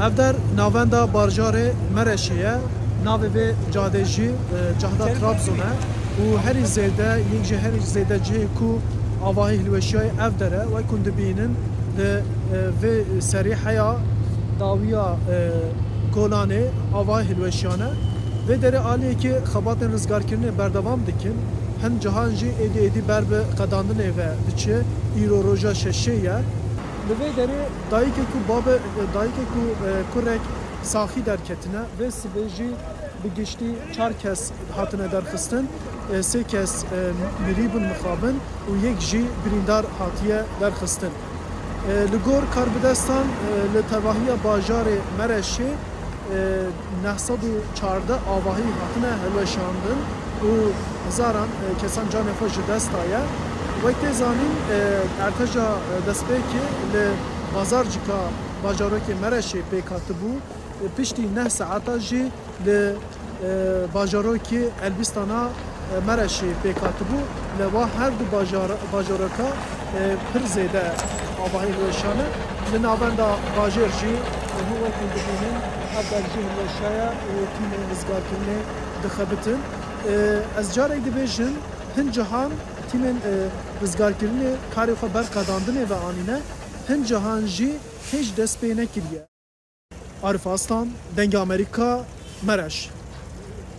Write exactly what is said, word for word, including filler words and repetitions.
Ev der navenda bajarê Mereşê ye. Navê vê cadê jî, e, cahda Trabzon e û herî zêde, yek ji herî zêde cihê ku avahî hilweşiyaye ev der e. Wek hûn dibînin, li, e, vê serî heya dawiya, e, kolanê avahî hilweşiyane. Vê derê aliyekî xebatên rizgarkirinê berdewam dikin. Hin cihan jî êdî êdî ber bi qedandinê ve diçe. Îro roja şeşê ye. Li vê derê dayikê ku babe, dayikê ku, e, kurek saxî derketine, vê sibê jî bi giştî çar kes hatine derxistin, e, sê kes, e, mirî bûn, mixabin û yek jî birîndar hatiye derxistin. E, li gor karbidestan, e, li tevahiya bajarê Mereşê, e, neh sed û çardeh avahî hatine hilweşandin û hezaran, e, kesan canê xwe ji dest daye. Wek tê zanîn, e, erteca, e, destpêkê li bazarcika bajarokê Mereşê pêk hatibû. E, piştî neh saeta jî li, e, bajarokê Elbîstana, e, Mereşê pêk hatibû. Li wa her du bajar-, bajaroka, e, pir zêde avahî hilweşane. Li navenda bajêr jî, e, hûn wek hûn dibînin, ev der jî hilweşaye û tîmên rizgarkirinê dixebitin. E, ez carek dibêjim, hin cihan tîmên, e, rizgarkirinê karê xwe ber qedandinê ve anîne, hin cihan jî hêj dest pê nekiriye. Arif Aslan, Dengê Amerîka, Mereş.